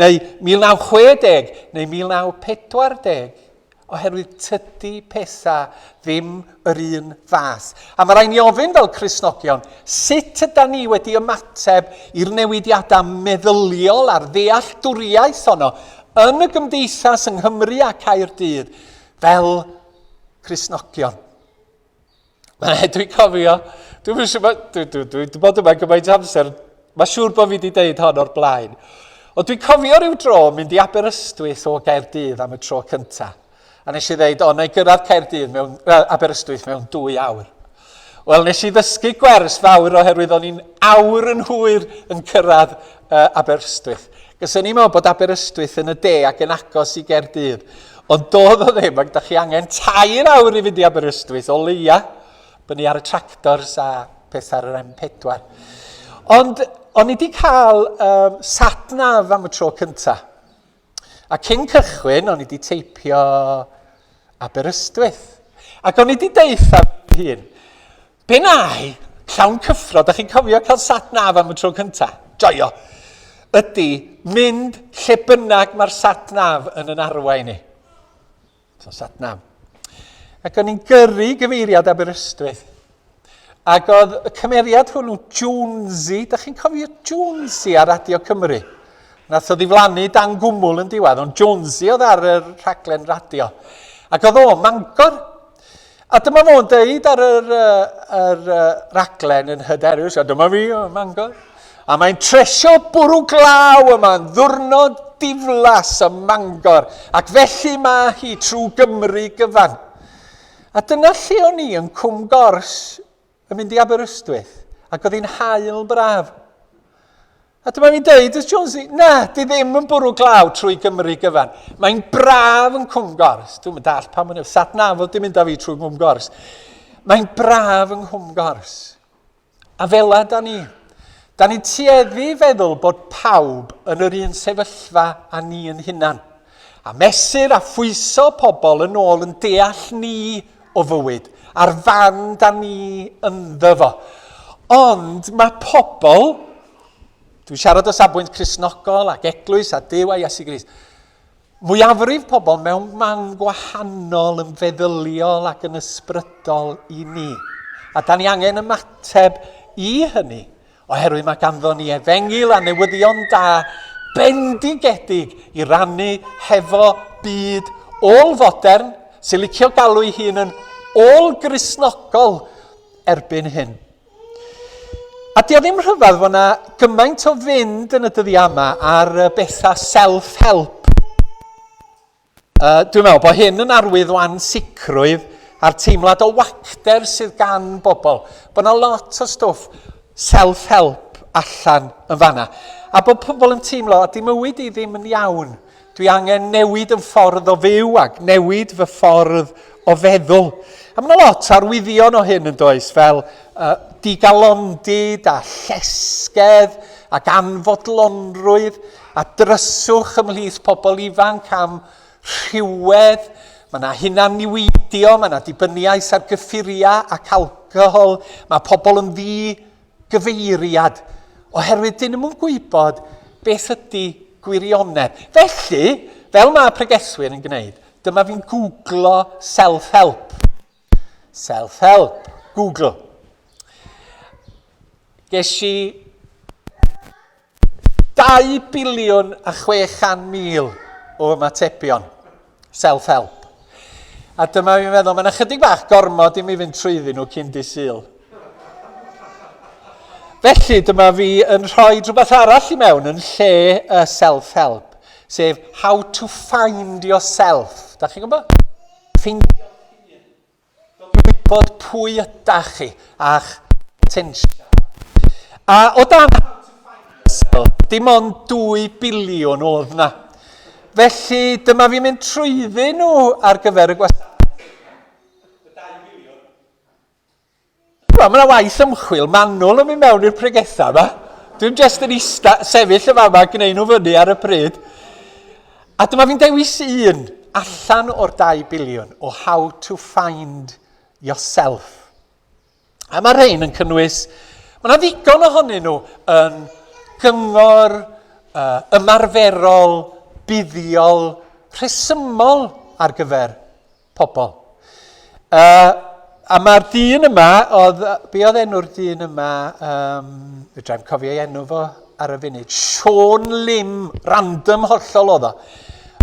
Speaker 1: neu 1960 neu 1940, oherwydd tydi pethau ddim yr un fath. A mae rhaid ni ofyn fel Cristnogion, sut yda ni wedi ymateb i'r newidiadau meddyliol a'r ddealltwriaeth honno yn y gymdeithas yng Nghymru a Caerdydd fel Cristnogion? Dwi'n cofio, dwi'n dwi, dwi, dwi, dwi, dwi bod yma gymaint amser, mae siŵr bod fi wedi deud hon o'r blaen. Ond dwi'n cofio rhyw dro mynd i Aberystwyth o Gaerdydd am y tro cyntaf. A nes i ddeud, o, na i gyrraedd Caerdydd mewn, well, Aberystwyth mewn dwy awr. Wel, nes i ddysgu gwers fawr oherwydd o'n i'n awr yn hwyr yn cyrraedd Aberystwyth. Cos o'n i'n meddwl bod Aberystwyth yn y de ac yn agos i Gaerdydd. Ond doedd o ddim, ac da chi angen tair awr i fynd i Aberystwyth o leia. Byny ar y tractors a pethau ar yr M4. Ond o'n i wedi cael um, sat nav am y tro cyntaf. A cyn cychwyn, o'n i wedi teipio Aberystwyth. Ac o'n i wedi deutha fy hun, be na i, llawn cyffro, da chi'n cofio cael sat nav am y tro cynta? Joio! Ydy mynd lle bynnag mae'r sat nav yn yn arwain i. So sat nav. Ac o'n i'n gyrru gyfeiriad Aberystwyth. Ac oedd y cymeriad hwnnw, Jonesy, da chi'n cofio Jonesy ar Radio Cymru? Nath o ddiflannu dan gwmwl yn diwedd, ond Jonesy oedd ar y rhaglen radio. Ac oedd o Mangor. A dyma fo'n deud ar yr, yr, yr raglen yn hyderus, a dyma fi o Mangor. A mae'n tresio bwrw glaw yma'n ddwrnod diflas ym Mangor, ac felly mae hi trwy Gymru gyfan. A dyna lle o'n i yn Cwm Gors yn mynd i Aberystwyth, ac oedd hi'n haul braf. A dyma fi'n deud wrth Jonesy, na, di ddim yn bwrw glaw trwy Gymru gyfan. Mae'n braf yn Cwm Gors. Dwi'n mynd all pam yn sat na fod di mynd â fi trwy Cwm Gors. Mae'n braf yng Nghwm Gors. A fela da ni. Da ni'n tueddu i feddwl bod pawb yn yr un sefyllfa â ni yn hunan. A mesur a phwyso pobl yn ôl yn deall ni o fywyd, a'r fan da ni ynddo fo. Ond mae pobl, dwi'n siarad o safbwynt Cristnogol ac eglwys a Duw a Iesu Grist, Mwyafrif pobl mewn man gwahanol yn feddyliol ac yn ysbrydol i ni. A da ni angen ymateb i hynny, oherwydd mae ganddo ni efengyl a newyddion da bendigedig i rannu hefo byd ôl-fodern sy'n licio galw ei hun yn ôl-Gristnogol erbyn hyn. A di o ddim rhyfedd fod yna gymaint o fynd yn y dyddiau yma ar bethau self-help. Uh, dwi'n meddwl bod hyn yn arwydd o ansicrwydd a'r teimlad o wacter sydd gan bobl. Bod yna lot o stwff self-help allan yn fanna. A bod pobl yn teimlo, a di mywyd i ddim yn iawn. Dwi angen newid yn ffordd o fyw ac newid fy ffordd o feddwl. A mae yna lot arwyddion o hyn yn does, fel uh, digalondid a llesgedd ac anfodlonrwydd a dryswch ymhlith pobl ifanc am rhywedd. Mae yna hunan niweidio, mae yna dibyniaeth ar gyffuriau ac alcohol. Mae pobl yn ddi gyfeiriad, oherwydd dyn nhw'n gwybod beth ydy gwirionedd. Felly, fel mae pregethwyr yn gwneud, dyma fi'n googlo self-help. Self-help, Google. Ges i 2 biliwn a 600,000 o ymatebion. Self-help. A dyma fi'n meddwl, mae'n ychydig bach gormod i mi fynd trwyddyn nhw cyn di Sul. Felly, dyma fi yn rhoi rhywbeth arall i mewn yn lle y self-help, sef how to find yourself. Da chi'n gwybod? Ffeindio Gwybod pwy ydach chi a'ch potensial. A o dan dim ond 2 biliwn oedd na. Felly dyma fi'n mynd trwyddyn nhw ar gyfer y gwasanaeth. Wel, mae yna waith ymchwil manwl yn mynd mewn i'r pregethau yma. Dwi'n just yn ista, sefyll y fama a gwneud nhw fyny ar y pryd. A dyma fi'n dewis un. allan o'r 2 biliwn o How to Find Yourself. A mae rhain yn cynnwys, mae yna ddigon ohonyn nhw yn gyngor ymarferol, buddiol, rhesymol ar gyfer pobl. A mae'r dyn yma, oedd, be oedd enw'r dyn yma, fedra i'm cofio ei enw fo ar y funud, Sean Lim, random hollol oedd o,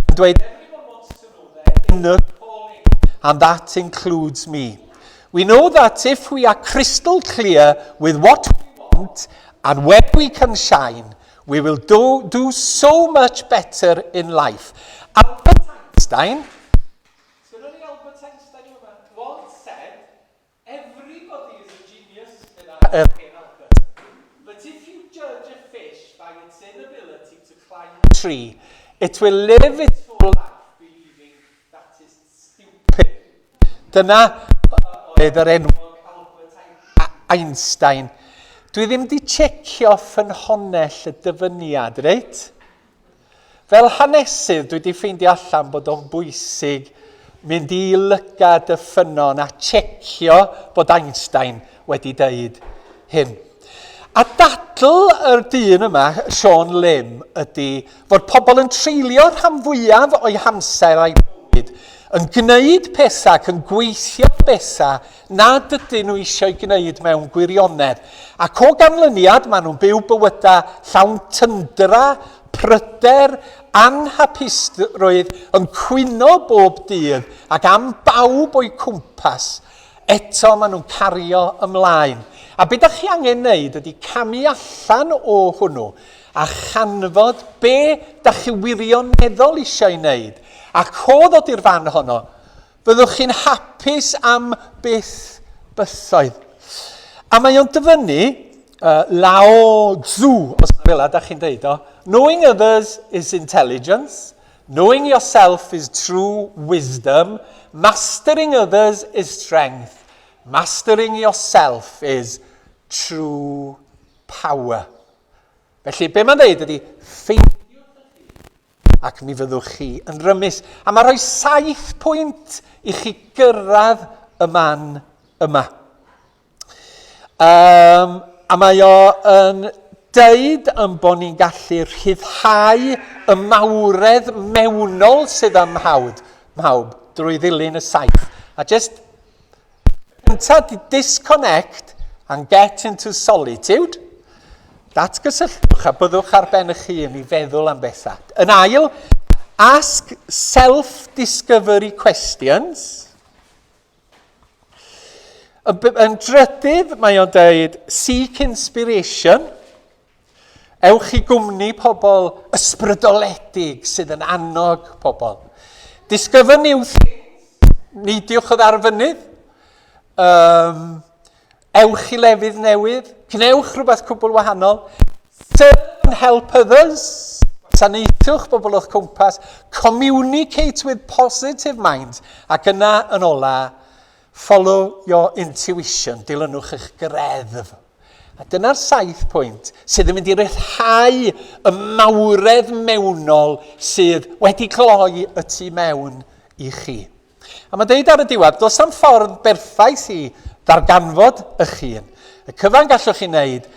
Speaker 1: yn dweud, everyone wants to know their inner calling, and that includes me. We know that if we are crystal clear with what we want and where we can shine, we will do, do so much better in life. Albert Einstein, Sgynnon ni Albert Einstein yma, once said, everybody is a genius, meddai yr hen Albert. But if you judge a fish by its inability to climb a tree, it will live its whole life believing that it's stupid. Dyna oedd yr enwog Albert Einstein. Dwi ddim di checio ffynhonnell y dyfyniad, reit? Fel hanesydd, dwi wedi ffeindio allan bod o'n bwysig mynd i lygad y ffynnon a checio bod Einstein wedi deud hyn. A dadl yr dyn yma, Sean Lim, ydy fod pobl yn treulio rhan fwyaf o'i hamser a'i bywyd yn gwneud pethau ac yn gweithio bethau nad ydyn nhw eisiau gwneud mewn gwirionedd. Ac o ganlyniad, maen nhw'n byw bywydau llawn tyndra, pryder, anhapusrwydd, yn cwyno bob dydd ac am bawb o'u cwmpas. Eto maen nhw'n cario ymlaen. A be da chi angen wneud ydy camu allan o hwnnw a chanfod be da chi wirioneddol eisiau ei wneud. Ac o ddod i'r fan honno, fyddwch chi'n hapus am byth bythoedd. A mae o'n dyfynnu Lao Tzu, os fel da chi'n deud o, Knowing others is intelligence, knowing yourself is true wisdom, mastering others is strength, mastering yourself is true power. Felly, be mae'n dweud ydy, ffeindiwch eich hun ac mi fyddwch chi yn rymus. A mae rhoi saith pwynt i chi gyrraedd y man yma. Um, a mae o yn deud yn bod ni'n gallu rhyddhau y mawredd mewnol sydd ym mhawd, mhawb drwy ddilyn y saith. A just Cyntaf, di disconnect and get into solitude. Datgysylltwch a byddwch ar ben eich hun i feddwl am bethau. Yn ail, ask self-discovery questions. Yn drydydd, mae o'n dweud, seek inspiration. Ewch i gwmni pobl ysbrydoledig sydd yn annog pobl. Discover new things. Neidiwch o ar fynydd. Um, ewch i lefydd newydd. Gwnewch rhywbeth cwbl wahanol. Serve and help others. Gwasanaethwch bobl o'ch cwmpas. Communicate with positive minds. Ac yna yn ola, follow your intuition. Dilynwch eich greddf. A dyna'r saith pwynt sydd yn mynd i ryddhau y mawredd mewnol sydd wedi gloi y tu mewn i chi. A mae'n deud ar y diwedd, does am ffordd berffaith i ddarganfod eich hun. Y cyfan gallwch chi wneud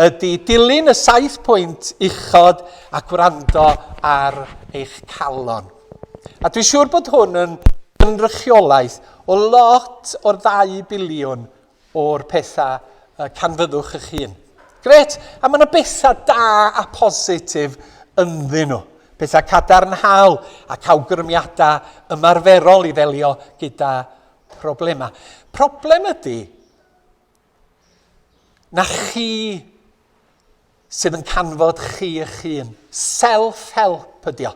Speaker 1: ydy dilyn y saith pwynt uchod a gwrando ar eich calon. A dwi'n siŵr bod hwn yn gynrychiolaeth o lot o'r ddau biliwn o'r pethau canfyddwch eich hun. Gret, a mae yna bethau da a positif ynddyn nhw. Pethau cadarnhaol ac awgrymiadau ymarferol i ddelio gyda problemau. Problem ydy na chi sydd yn canfod chi eich hun. Self-help ydy o.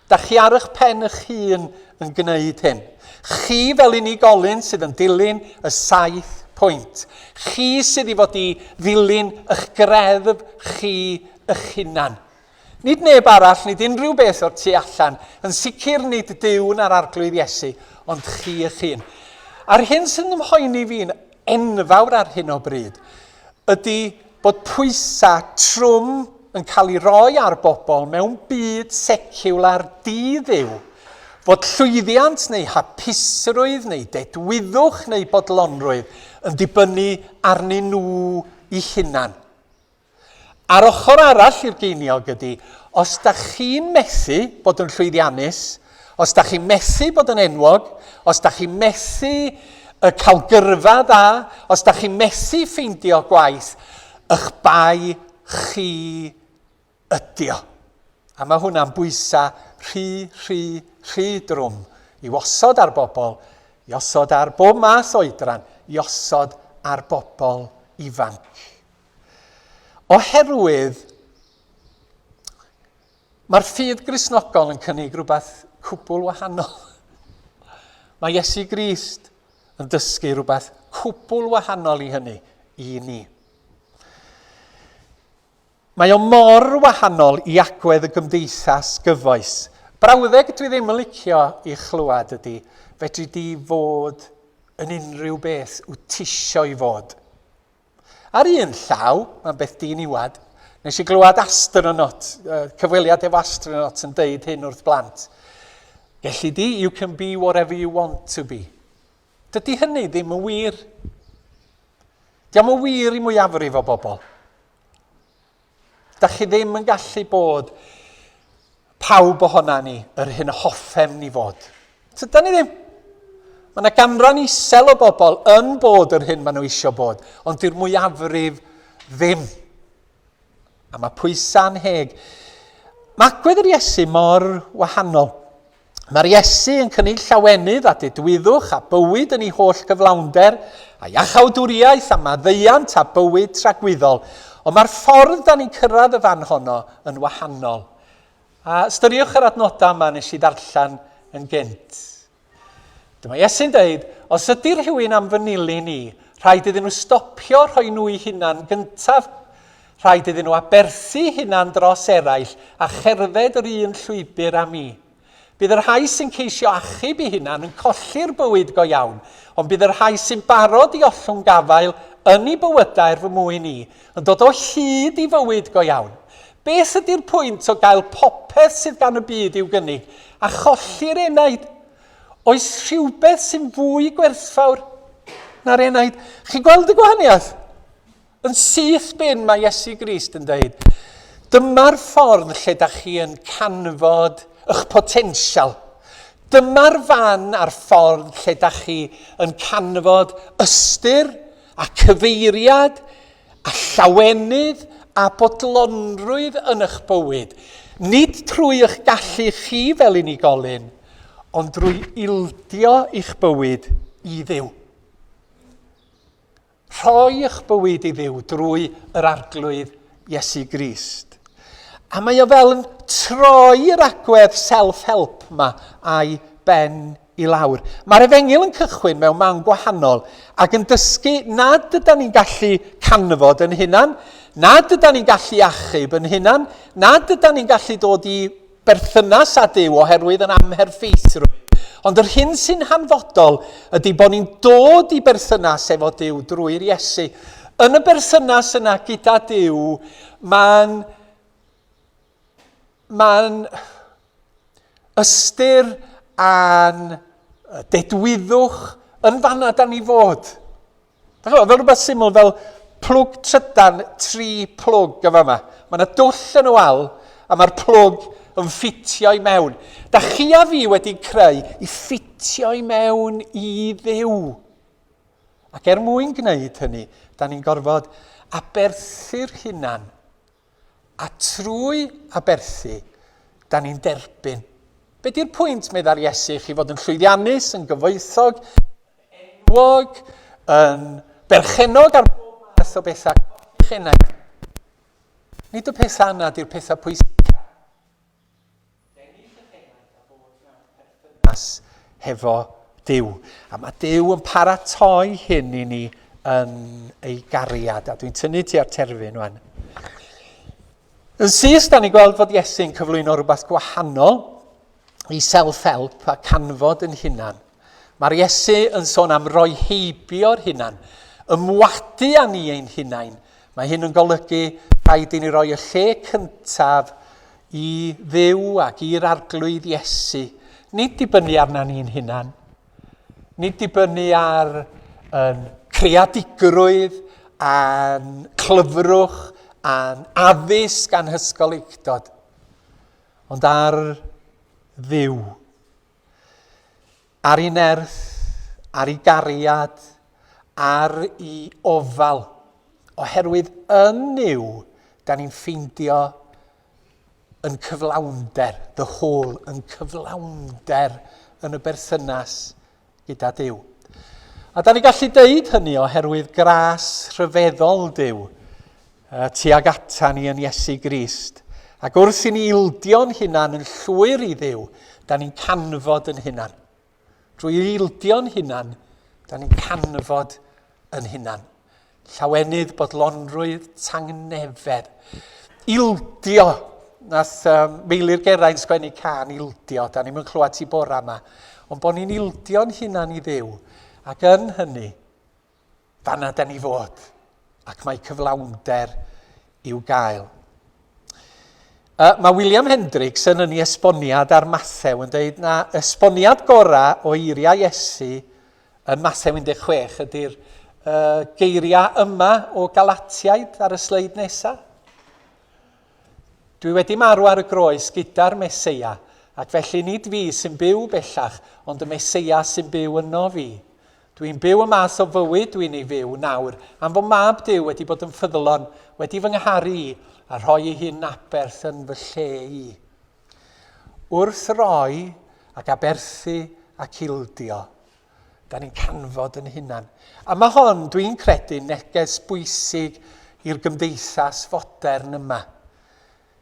Speaker 1: Da chi ar eich pen eich hun yn gwneud hyn. Chi fel unigolyn sydd yn dilyn y saith pwynt. Chi sydd i fod i ddilyn eich greddf chi eich hunan. Nid neb arall, nid unrhyw beth o'r tu allan, yn sicr nid Duw na'r Arglwydd Iesu, ond chi eich hun. A'r hyn sy'n ymhoeni fi'n enfawr ar hyn o bryd ydy bod pwysau trwm yn cael ei roi ar bobl mewn byd seciwlar di-dduw, Fod llwyddiant neu hapusrwydd neu dedwyddwch neu bodlonrwydd yn dibynnu arnyn nhw eu hunan. A'r ochr arall i'r geiniog ydy, os da chi'n methu bod yn llwyddiannus, os da chi'n methu bod yn enwog, os da chi'n methu y cael gyrfa dda, os da chi'n methu ffeindio gwaith, ych bai chi ydy o. A mae hwnna'n bwysau rhy, rhy, rhy drwm i osod ar bobl, i osod ar bob math o oedran, i osod ar bobl ifanc. Oherwydd mae'r ffydd Gristnogol yn cynnig rhywbeth cwbl wahanol. Mae Iesu Grist yn dysgu rhywbeth cwbl wahanol i hynny i ni. Mae o mor wahanol i agwedd y gymdeithas gyfoes. Brawddeg dwi ddim yn licio i chlywed ydy, fedri di fod yn unrhyw beth wyt tisio i fod. Ar un llaw, mae'n beth diniwad. Nes i glywed astronaut, cyfweliad efo astronaut yn deud hyn wrth blant. Gelli di, you can be whatever you want to be. Dydy hynny ddim yn wir. Dio'm yn wir i mwyafrif o bobl. Da chi ddim yn gallu bod pawb ohona ni yr hyn hoffem ni fod. Tydan ni ddim. Mae yna ganran isel o bobl yn bod yr hyn maen nhw eisiau bod, ond di'r mwyafrif ddim. A mae pwysau anheg. Mae agwedd yr Iesu mor wahanol. Mae'r Iesu yn cynnig llawenydd a dedwyddwch a bywyd yn ei holl gyflawnder, a iachawdwriaeth a maddeuant a bywyd tragwyddol. Ond mae'r ffordd da ni'n cyrraedd y fan honno yn wahanol. A ystyriwch yr adnodau yma nes i ddarllen yn gynt. Dyma Iesu'n dweud, os ydy rhywun am fy nilyn i, rhaid iddyn nhw stopio rhoi nhw eu hunan gyntaf. Rhaid iddyn nhw aberthu hunan dros eraill a cherdded yr un llwybr â mi. Bydd y rhai sy'n ceisio achub eu hunan yn colli'r bywyd go iawn, ond bydd y rhai sy'n barod i ollwng gafael yn eu bywydau er fy mwyn i, yn dod o hyd i fywyd go iawn. Beth ydy'r pwynt o gael popeth sydd gan y byd i'w gynnig, a cholli'r enaid? Oes rhywbeth sy'n fwy gwerthfawr na'r enaid? Chi'n gweld y gwahaniaeth? Yn syth bin mae Iesu Grist yn dweud, dyma'r ffordd lle da chi yn canfod eich potensial. Dyma'r fan a'r ffordd lle da chi yn canfod ystyr a cyfeiriad a llawenydd a bodlonrwydd yn eich bywyd. Nid trwy eich gallu chi fel unigolyn, ond drwy ildio eich bywyd i Dduw. Rhoi eich bywyd i Dduw drwy yr Arglwydd Iesu Grist. A mae o fel yn troi'r agwedd self-help ma a'i ben i lawr. Mae'r efengyl yn cychwyn mewn man gwahanol ac yn dysgu nad yda ni'n gallu canfod yn hunan, nad yda ni'n gallu achub yn hunan, nad yda ni'n gallu dod i berthynas â Duw oherwydd yn amherffeithrwydd. Ond yr hyn sy'n hanfodol ydy bod ni'n dod i berthynas efo Duw drwy'r Iesu. Yn y berthynas yna gyda Duw, mae'n mae'n ystyr a'n dedwyddwch yn fanna da ni fod. Dach chi'n fel rhywbeth syml fel plwg trydan, tri plwg yn fama. Mae yna dwll yn y wal a mae'r plwg yn ffitio i mewn. Da chi a fi wedi creu i ffitio i mewn i Dduw. Ac er mwyn gwneud hynny, da ni'n gorfod aberthu'r hunan. A trwy aberthu, da ni'n derbyn. Be di'r pwynt, meddai'r Iesu, chi fod yn llwyddiannus, yn gyfoethog, enwog, yn berchennog ar bob math o bethau, eich enaid. Nid y pethau yna di'r pethau pwysicaf. Ennill eich enaid a bod mewn perthynas hefo Duw. A mae Duw yn paratoi hyn i ni yn ei gariad. A dwi'n tynnu tua'r terfyn wan. Yn syth, da ni'n gweld fod Iesu'n cyflwyno rhywbeth gwahanol i self-help a canfod yn hunan. Mae'r Iesu yn sôn am roi heibio'r hunan, ymwadu â ni ein hunain. Mae hyn yn golygu rhaid i ni roi y lle cyntaf i Dduw ac i'r Arglwydd Iesu. Nid dibynnu arna ni'n hunan. Nid dibynnu ar yn creadigrwydd a'n clyfrwch a'n addysg a'n hysgolheictod, ond ar Dduw. Ar ei nerth, ar ei gariad, ar ei ofal. Oherwydd yn Nuw, da ni'n ffeindio yn cyflawnder, the whole, yn cyflawnder yn y berthynas gyda Duw. A da ni gallu deud hynny oherwydd gras rhyfeddol Duw tuag ata ni yn Iesu Grist. Ac wrth i ni ildio'n hunan yn llwyr i Dduw, da ni'n canfod yn hunan. Drwy ildio'n hunan, da ni'n canfod yn hunan. Llawenydd, bodlonrwydd, tangnefedd. Ildio. Nath um, Meilir Geraint sgwennu can ildio. Da ni'n mynd clywed ti bora yma. Ond bod ni'n ildio'n hunan i Dduw. Ac yn hynny, fanna da ni fod. Ac mae cyflawnder i'w gael. Mae William Hendricks yn yn ei esboniad ar Mathew yn dweud na esboniad gorau o eiriau Iesu yn Mathew 16 ydy'r uh, geiriau yma o Galatiaid ar y sleid nesaf. Dwi wedi marw ar y groes gyda'r Meseia, ac felly nid fi sy'n byw bellach, ond y Meseia sy'n byw yno fi. Dwi'n byw y math o fywyd dwi'n ei fyw nawr, am fod Mab Duw wedi bod yn ffyddlon, wedi fy ngharu i, a rhoi ei hun aberth yn fy lle i. Wrth roi ac aberthu ac ildio, da ni'n canfod yn hunan. A mae hon, dwi'n credu, neges bwysig i'r gymdeithas fodern yma,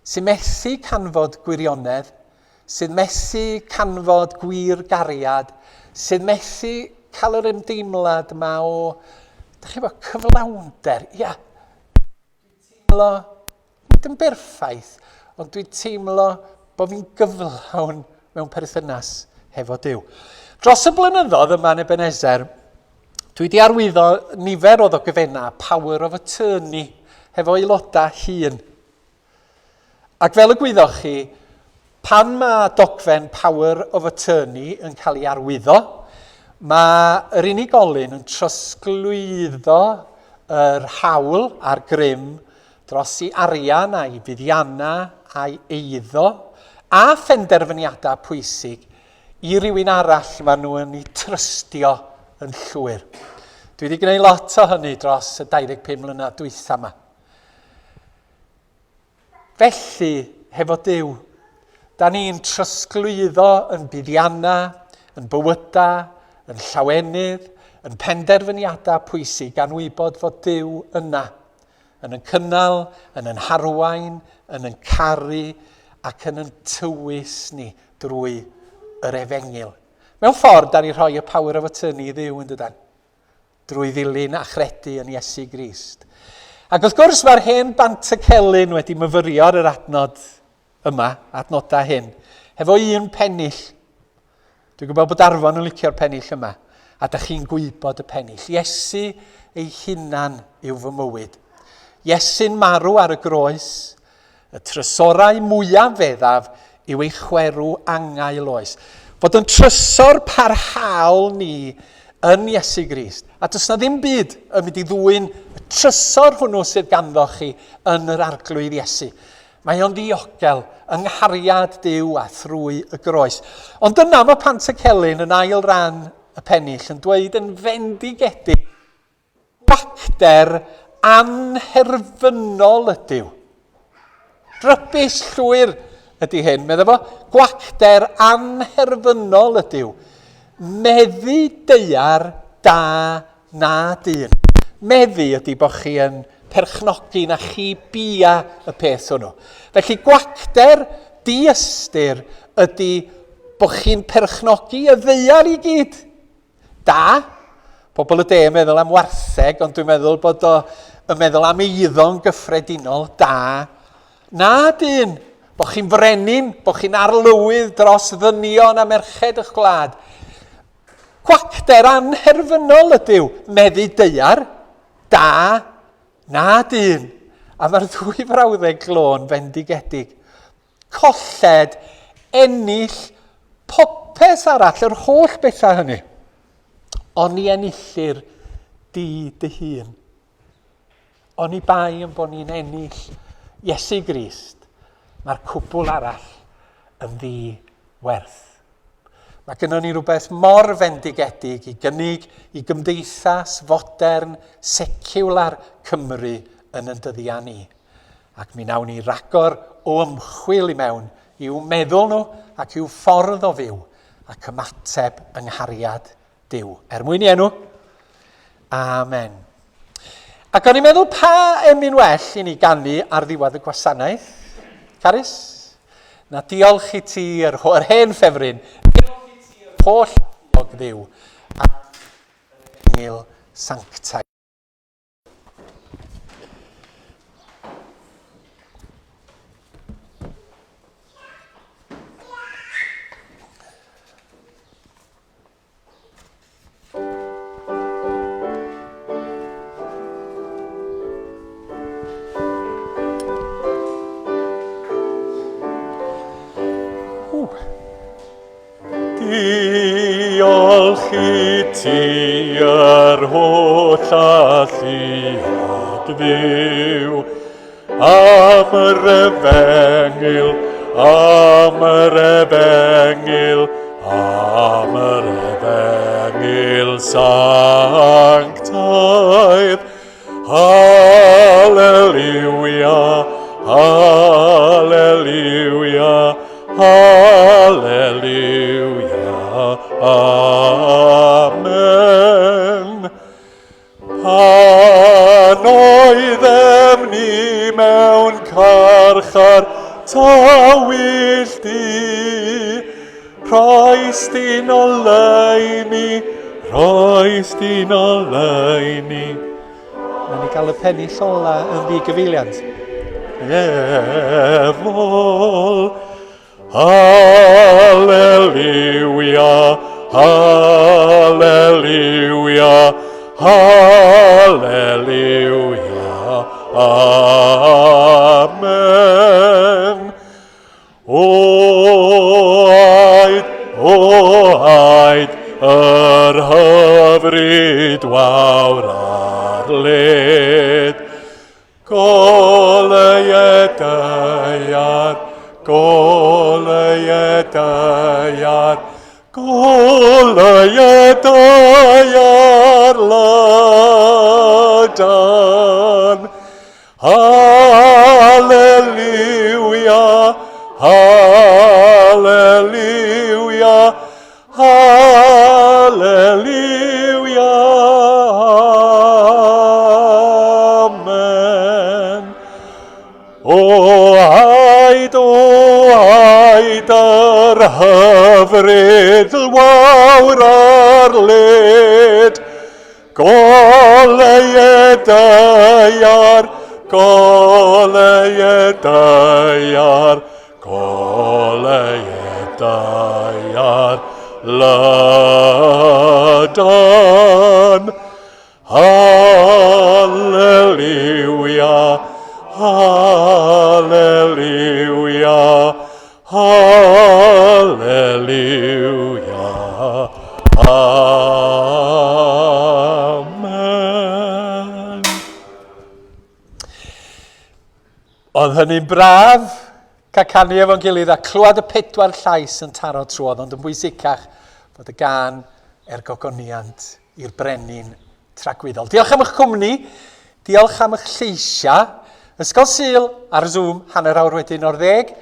Speaker 1: sy'n methu canfod gwirionedd, sydd methu canfod gwir gariad, sydd methu cael yr ymdeimlad yma o, da chi'n bod, cyflawnder. Ia, dwi'n teimlo, nid yn berffaith, ond dwi'n teimlo bod fi'n gyflawn mewn perthynas hefo Duw. Dros y blynyddoedd yma yn Ebenezer, dwi wedi arwyddo nifer o ddogfennau Power of Attorney hefo aelodau hŷn. Ac fel y gwyddoch chi, pan mae dogfen Power of Attorney yn cael ei arwyddo, mae yr unigolyn yn trosglwyddo yr hawl a'r grym dros i arian a'i fuddiannau a'i eiddo a phenderfyniadau pwysig i rywun arall maen nhw yn ei trystio yn llwyr. Dwi wedi gwneud lot o hynny dros y 25 mlynedd dwytha yma. Felly, hefo Duw, da ni'n trosglwyddo yn buddiannau, yn bywydau, yn llawenydd, yn penderfyniadau pwysig gan wybod fod Duw yna, yn yn cynnal, yn yn harwain, yn yn caru ac yn yn tywys ni drwy yr efengyl. Mewn ffordd, da ni rhoi y power of attorney i Dduw yn dydan? drwy ddilyn a chredu yn Iesu Grist. Ac wrth gwrs mae'r hen Bantycelyn wedi myfyrio ar yr adnod yma, adnodau hyn, hefo un pennill. Dwi'n gwybod bod Arfon yn licio'r pennill yma, a da chi'n gwybod y pennill. Iesu ei hunan yw fy mywyd. Iesu'n marw ar y groes, Y trysorau mwyaf feddaf yw ei chwerw angau loes. Fod yn trysor parhaol ni yn Iesu Grist. A does na ddim byd yn mynd i ddwyn y trysor hwnnw sydd ganddo chi yn yr Arglwydd Iesu. Mae o'n ddiogel yng nghariad Duw a thrwy y groes. Ond yna mae Pantycelyn yn ail ran y pennill yn dweud yn fendigedig Gwacter anherfynol ydyw. Rybys llwyr ydy hyn, meddai fo. Gwacter anherfynol ydyw. Meddu daear da na dyn. Meddu ydy bod chi yn perchnogi na chi bia y peth hwnnw. Felly gwacter diystyr ydy bod chi'n perchnogi y ddaear i gyd. Da. Pobl y de yn meddwl am wartheg, ond dwi'n meddwl bod o yn meddwl am eiddo'n gyffredinol. Da. Na, dyn, bod chi'n frenin, bod chi'n arlywydd dros ddynion a merched eich gwlad. Gwacter anherfynol ydyw, meddu daear. Da. Na, dyn. A mae'r ddwy frawddeg glo'n fendigedig. Colled, ennill popeth. Popeth arall, yr holl bethau hynny, ond ni enillir di dy hun. Oni bai yn bod ni'n ennill Iesu Grist, mae'r cwbl arall yn ddi werth. Mae gennym ni rhywbeth mor fendigedig i gynnig i gymdeithas fodern, seciwlar Cymru yn yn dyddiau ni. Ac mi wnawn ni ragor o ymchwil i mewn i'w meddwl nhw ac i'w ffordd o fyw ac ymateb yng nghariad Duw. Er mwyn i enw. Amen. Ac o'n i'n meddwl pa emyn well i ni ganu ar ddiwedd y gwasanaeth, Carys? Na diolch i ti yr, yr hen ffefryn, diolch i ti yr holl alluog Dduw, am yr efengyl sanctaidd.
Speaker 2: Diolch i ti yr holl alluog Dduw, am yr efengyl, am yr efengyl, am yr efengyl sanctaidd. Hallelujah, hallelujah, hallelujah, amen. Pan oeddem ni mewn carchar tywyll du, rhoes di'n oleuni, rhoes di'n oleuni.
Speaker 1: Nawn ni gael y pennill ola yn ddigyfeiliant.
Speaker 2: Efol, Hallelujah, hallelujah, hallelujah, amen. O aed, o aed, yr hyfryd wawr ar led. Goleued daear, goleued daear, goleued daear lydan. Hallelujah, hallelujah, hallelujah, amen. O aed, o aed, yr hyfryd wawr ar led, Goleued daear, goleued daear, goleued daear, lydan. Hallelujah, hallelujah, Hallelujah. Amen.
Speaker 1: Oedd hynny'n braf cael canu efo'n gilydd a clywed y pedwar llais yn taro trwodd, ond yn bwysicach bod y gan er gogoniant i'r brenin tragwyddol. Diolch am eich cwmni, diolch am eich lleisiau. Ysgol Sul ar Zoom, hanner awr wedyn o'r ddeg.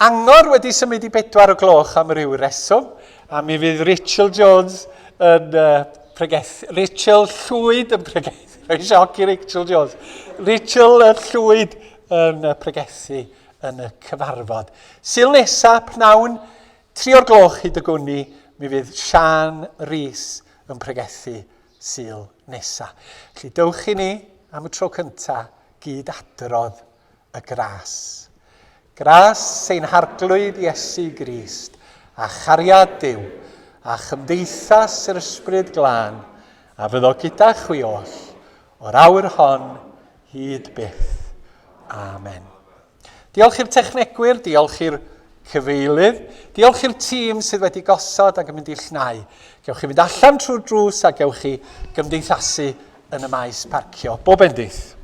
Speaker 1: Angor wedi symud i bedwar o gloch am ryw reswm, a mi fydd Rachel Jones yn uh, pregethu, Rachel Llwyd yn pregethu, rhoi sioc i Rachel Jones, Rachel Llwyd yn uh, pregethu yn y cyfarfod. Sul nesa, pnawn, tri o'r gloch hyd y gwni, mi fydd Sian Rees yn pregethu Sul nesa. Felly dewch i ni am y tro cynta gyd adrodd y gras. Gras ein Harglwydd Iesu Grist, a chariad Duw, a chymdeithas yr Ysbryd Glân, a fyddo gyda chwi oll, o'r awr hon hyd byth. Amen. Diolch i'r technegwyr, diolch i'r cyfeilydd. Diolch i'r tîm sydd wedi gosod ac yn mynd i llnau. Gewch chi fynd allan trwy'r drws a gewch chi gymdeithasu yn y maes parcio. Bob bendith.